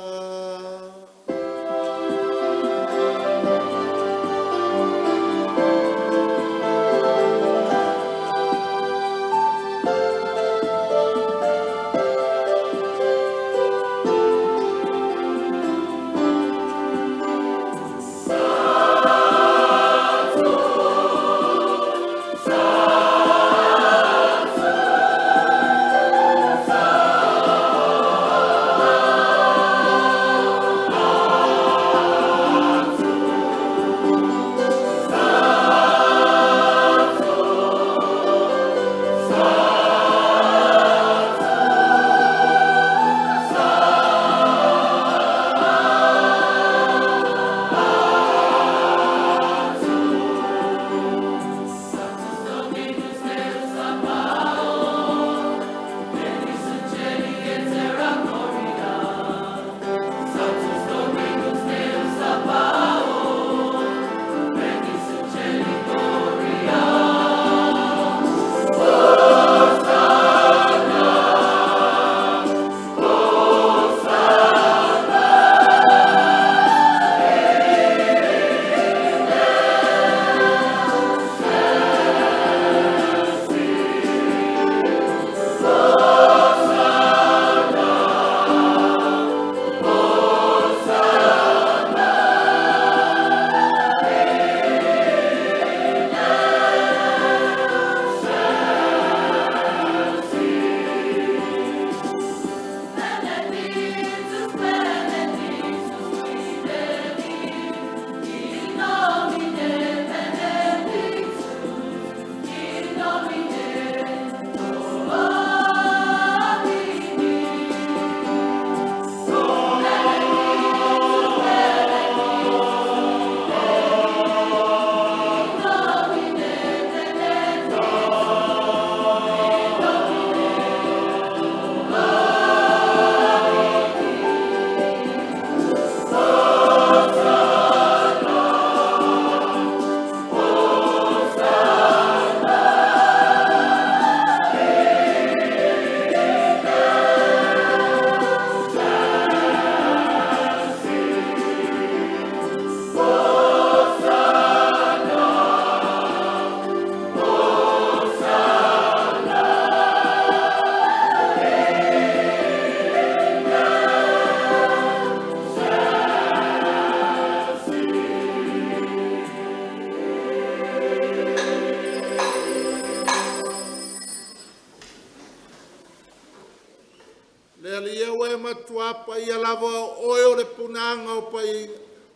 matua paia lava o oe o le punaga o paia,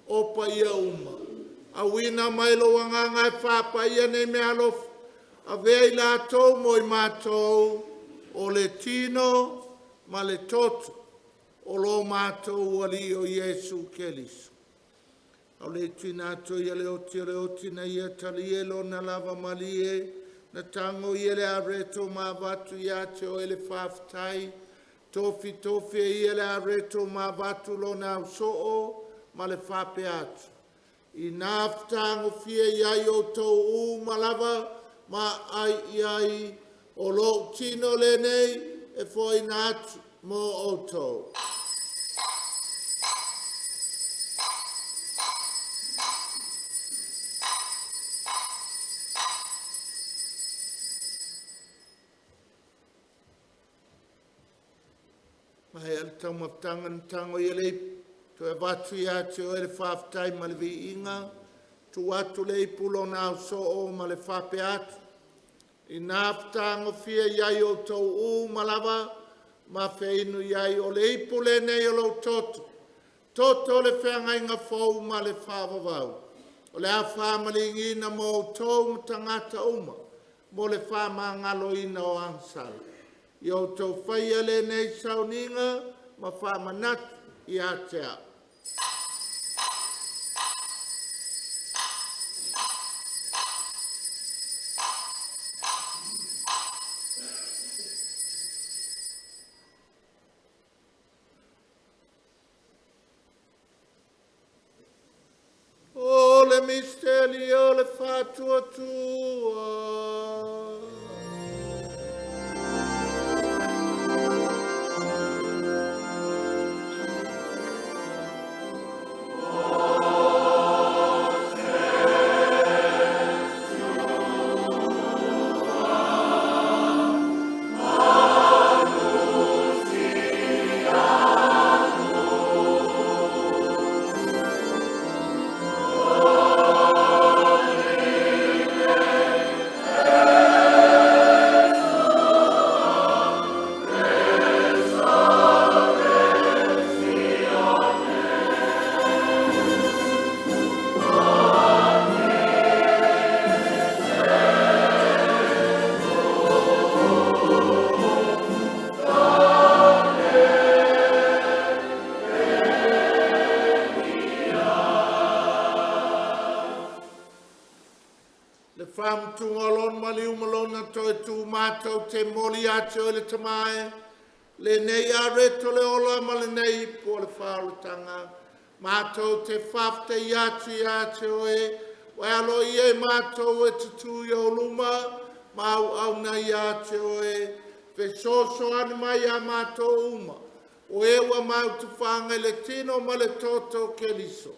o paia uma. Auina mai lou agaga e faapaia nei meaalofa, avea i latou mo i matou o le tino ma le toto o lo matou Alii o Iesu Keriso. O le tuuina atu ai o le oti o le oti na ia talia i lona lava malie, na tago ia le areto ma avatu ia te oe le faafetai, tofitofi e ia le areto ma avatu lona ausoo ma le faapea atu, “Ina fetagofie i ai outou uma lava ma aai i ai, o lou tino lenei e foaina atu mo outou.” Maea le taumafataga na tago ia le ipu, toe avatu ia te oe le faafetai ma le viiga, tuu atu le ipu lona ausoo ma le faapea atu, “Ina fetagofie i ai outou uma lava ma feinu i ai, o le ipu lenei o lou toto, toto o le feagaiga fou ma le faavavau, o le a faamaligiina mo outou ma tagata uma mo le faamagaloina o agasala. Ia outou faia lenei sauniga ma faamanatu ia te au.” O le misitelio o le faatuatua. Le faamatuga o lona maliu ma lona toe tu matou te momoli ia te oe le Tama e, lenei areto le ola ma lenei ipu o le faaolataga, matou te faafetaia atu ia te oe, ua e aloaia i matou e tutū i ou luma ma auauna ia te oe, fesoasoani mai ia matou uma, o e ua mautufaga i le tino ma le toto o Keriso,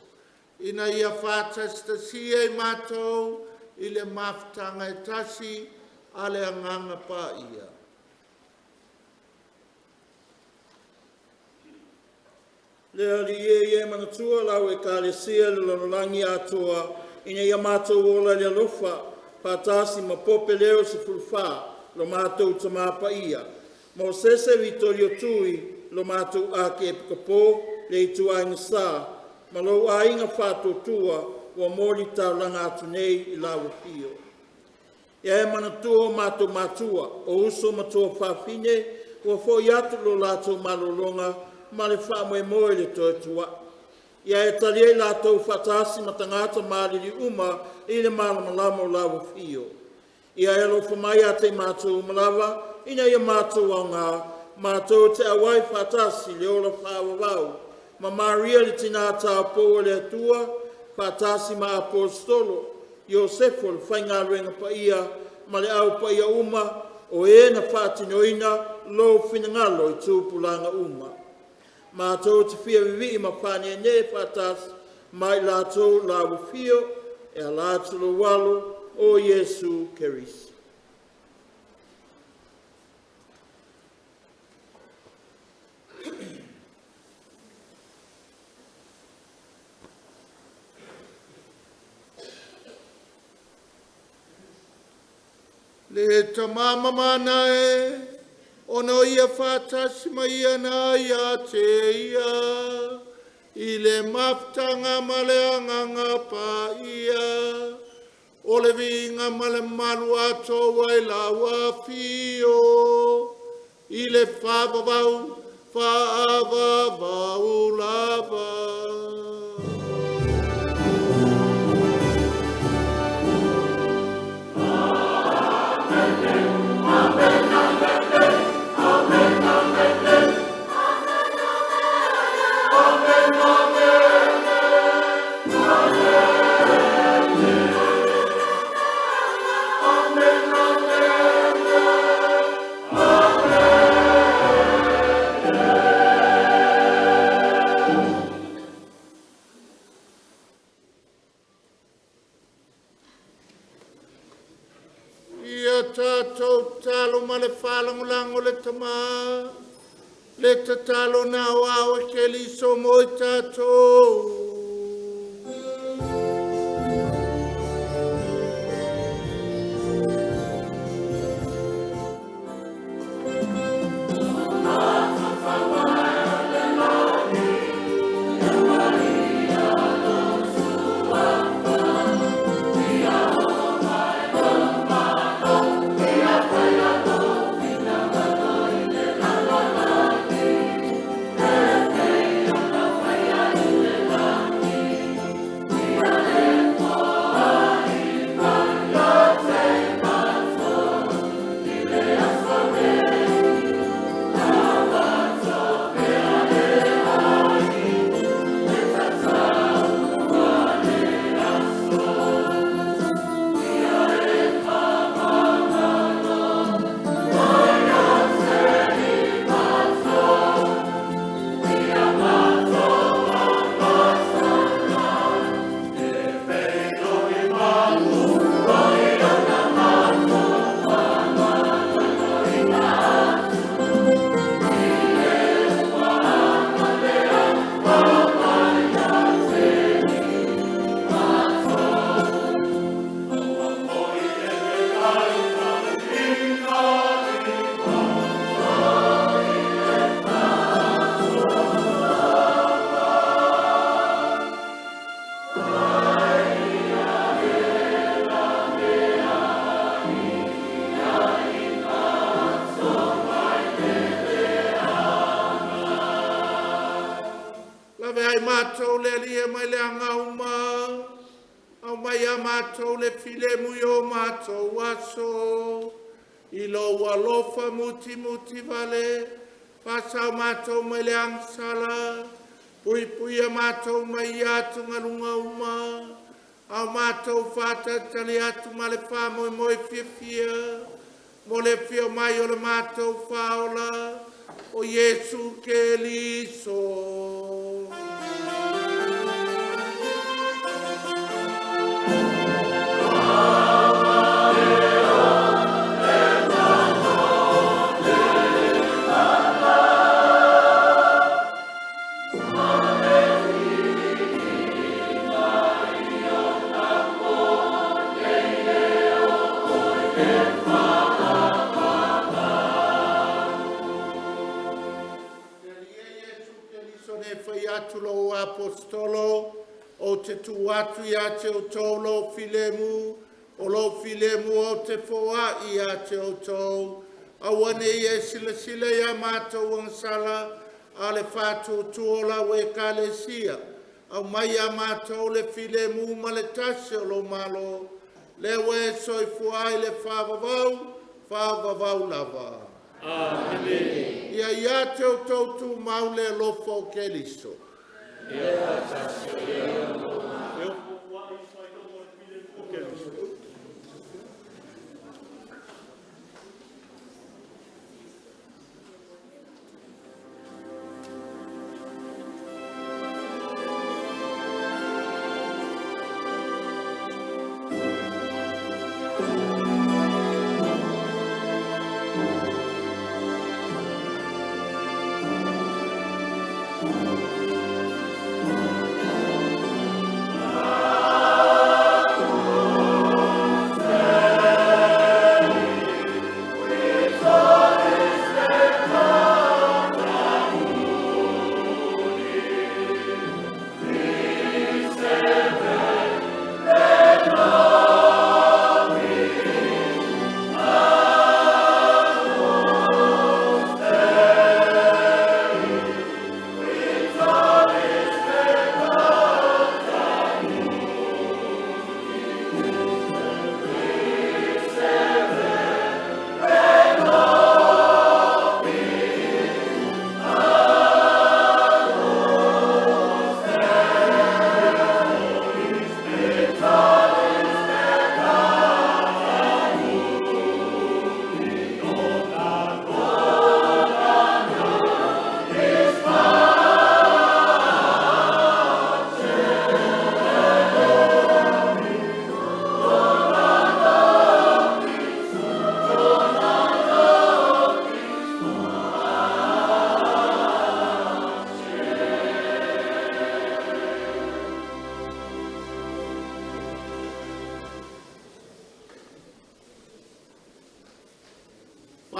ina ia faatasitasia i matou i le mafutaga e tasi a le Agaga Paia. Le Alii e, ia e manatua lau Ekalesia i le lalolagi atoa, ina ia matou ola i le alofa, faatasi ma Pope Leo XIV, lo matou Tamā Paia, Mosese Vitolio Tui, lo matou Akiepikopo le Ituaiga Sa, ma lou aiga faatuatua ua moli taulaga atu nei i lau Afio. Ia e manatua o matou matua, o uso ma tuafafine ua foi atu lo latou malologa ma le faamoemoe i le toe tuai. Ia e talia i latou faatasi ma tagata maliliu uma i le malamalama o lau Afio. Ia e alofa mai ia te i matou uma lava, ina ia matou aoga, matou te auai faatasi i le ola faavavau, ma Maria le Tina Taupou a le Atua, faatasi ma Aposetolo, Iosefa o le Faigaluega Paia, ma le au paia uma o e na faatinoina lou finagalo i tupulaga uma. Matou te fia vivii ma faaneenee faatasi ma i latou i lau afio e ala atu i lou Alo o Iesu Keriso. Le Tama mamana e, Ona o ia faatasi ma ia na ia te ia, i le mafutaga ma le agaga paia, o le viiga ma le mamalu atoa ai lau afio, i le faavavau, faavavau lava. Ia tatou tatalo ma le faalagolago le Tamā, le tatalo na aoao e Keriso mo i tatou. Lave ai matou le Alii e mai le agauma, au mai a matou le filemu i o matou aso, i lou alofa mutimuti vale, faasao matou mai le agasala, puipuia matou mai ia atugaluga uma, a o matou faatalitali atu ma le faamoemoe fiafia, mo le afio mai o le matou Faaola, o Iesu Keriso. Le Alii e Iesu Keriso na e fai atu lou aposetolo, ou te tuu atu ia te outou lou filemu, o lou filemu ou te foai ia te outou. Aua ne i e silasila ia matou agasala, a o le faatuatua o lau Ekalesia. Aumai ia matou le filemu ma le tasi o lou Malo, lea ua e soifua ai i le faavavau, faavavau lava. Amene. Ia ia te outou tumau le alofa o Keriso. E ofuofua'i le faailoga o le filemu o Keriso.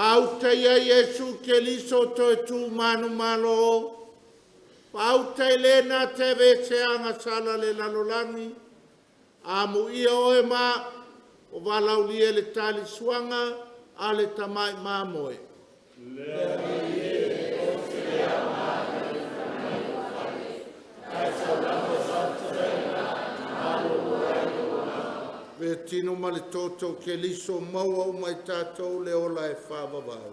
Faauta ia Iesu Keriso toe tu manumalo, faauta i le na te aveese agasala le lalolagi, amuia oe ma o valaaulia le tali suaga a le tamai mamoe. Le tino ma le toto Keriso maua uma i tatou le ola e faavavau.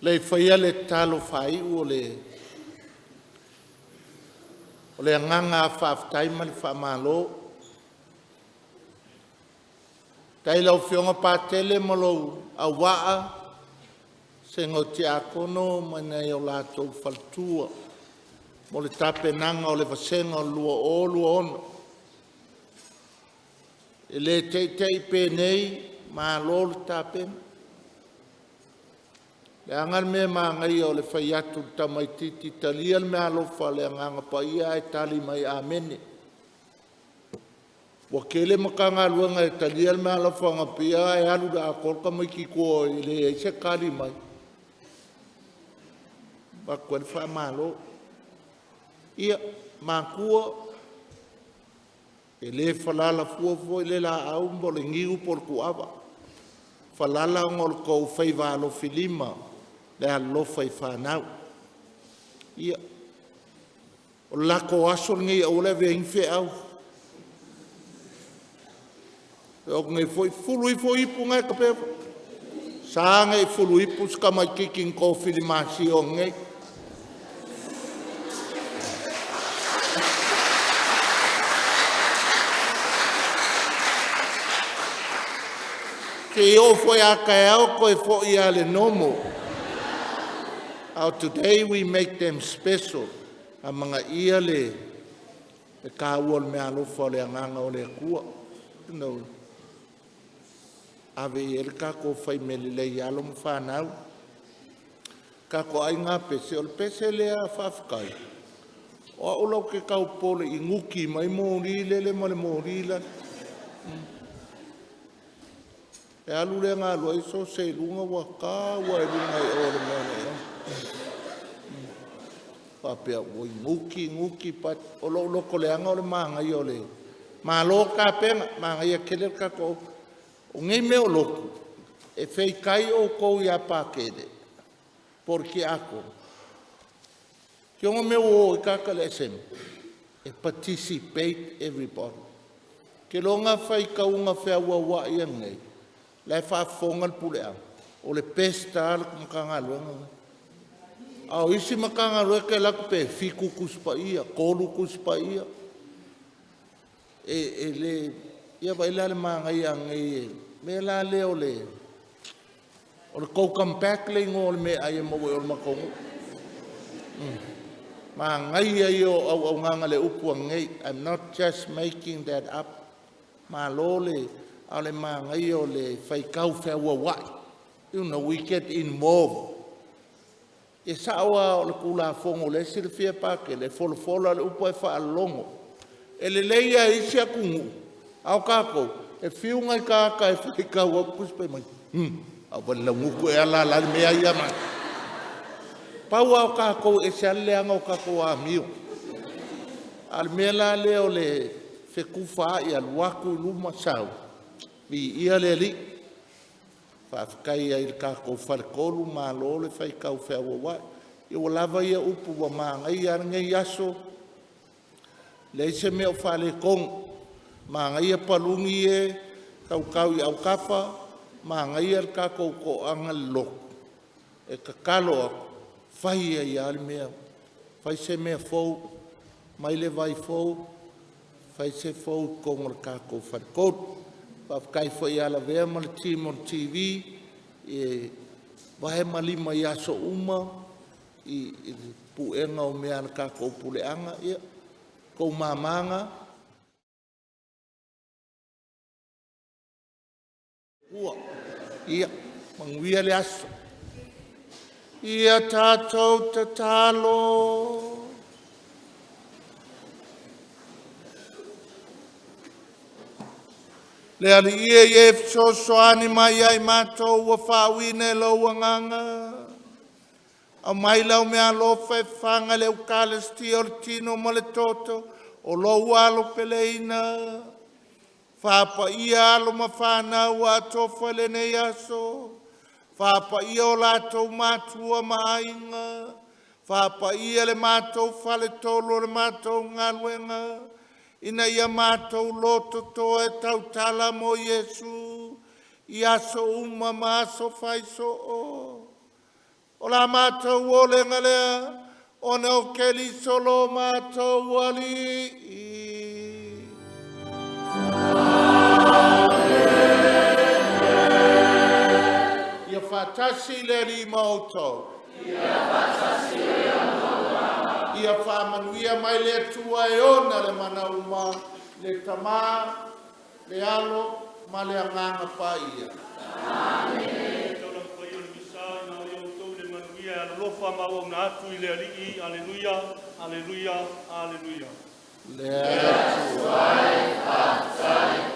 Le i faia le tatalo faaiu o le agaga faafetai ma le faamalo. Faafetai i lau Afioga Patele ma lou auvaa, vasega o Tiakono ma nai o latou faletua mo le tapenaga o le vasega o le 2026. E le te'i te'i penei, malo le tapena. Leaga le mea manaia o le fai atu i le tamaitiiti, talia le meaalofa a le Agaga Paia ae tali mai, “Amene.” Ua tele Matagaluega e talia le meaalofa a ae alu i le atoa le tamaititi i tua e leai se tali mai. E avatu ai le faamalo. Ia, matua, e le falala fua foi le laau po o le niu po o le tuava, e falala ona o le tou faiva alofilima i le alolofa i fanau. Ia, o le latou aso lenei e aua le avea ai ni feau. E fai atu nei foi, fulu ifo ipu na e tape. E sa ona e fulu ipu si tamaitiiti na tofili masia o nei. Seia oo foi a taeao toe foi lava i le normal. Today we make them special. Amanaia le taua o le meaalofa o le agaga o le Atua. Ioe. Ave i ai le tatou fai mea lelei i alo ma fanau. Tatou aiga pese, o le pese lea faafetai. O au latou te tau popole i nuti mai moli lele ma le moli lale. E alu le na alu ai sose i luga ua tau lava i luga i o i le mea o… Faapea oi nuti nuti, but o lou loto leaga o le manaia o le malo tapena, manaia tele le tatou. O nei mea o lotu, e feitai outou ia Patele po o le tiakono, seiloga mea ua o ai tagata i le SM e participate everybody. Ou te iloa faitauga feauauai a nei la e faafofoga le puleaga, o le best lava le Matagaluega lenei. A o isi Matagaluega e te alu atu pe 7 Tusi Paia, 3 Tusi Paia. E le… Ia vaai la i le manaia nei o le mea la lea o le welcome back le igoa o le meaai e maua i o i le matou nuu. Manaia ia o auaunaga o le upu a nei. I'm not just making that up. Malo le… A o le manaia o le faitau feauauai. We get involved. E sao lava o le Tulafono o lea e silafia e Patele, e folafola le upu ae faalogo. E lelei lava i isi atunuu, a o tatou, e fiu nai tagata e faitau atu Tusi Paia, fai mai, hum, auvali laugutu ea la le mea ia. Pau lava o tatou e ese lava le leaga o tatou amio. A o le mea la lea o le fetufaai alu atu i luma sau, viia le Alii. Faafetai ai i le tatou faletolu, malo le faitau feauauai. Ia ua lava ia upu ua manaia lava lenei aso, leai se mea o faaletonu. Manaia paluni e tautau i autafa, manaia le tatou toaga i le lotu. E tatalo atu, fai ai lava le mea, fai se mea fou, aumai le vai fou, fai se fou i totonu o le tatou faletolu. Faafetai foi ia Lavea ma le team o le TV e vae ma lima i aso uma i le puega o mea a le tatou puleaga. Ia, o outou mama na. Ia manuia le aso. Ia tatou tatalo. Le Alii e ia e fesoasoani mai ia i matou ua faauuina i lou agaga. Aumai lau meaalofa e fafaga e le Ukalestia o le Tino ma le Toto o lou Alo peleina. Faapaia alo ma fanau ua atofa i lenei aso, faapaia o latou matua ma aiga, faapaia le matou faletolu o le matou galuega, ina ia matou lototoa e tautala mo Iesu i aso uma ma aso fai soo. O la mātou olega lea, ona o Keriso lo mātou Alii. Ia faatasi le Alii ma outou. Ia faamanuia mai le Atua e ona le mana uma, le Tama, le Alo ma le Agaga Paia. Taulaga paia o le Misa ina o outou i le manuia e alolofa ma auauna atu i le Alii. Aleluia, aleluia, aleluia. Le Atua e faafetai.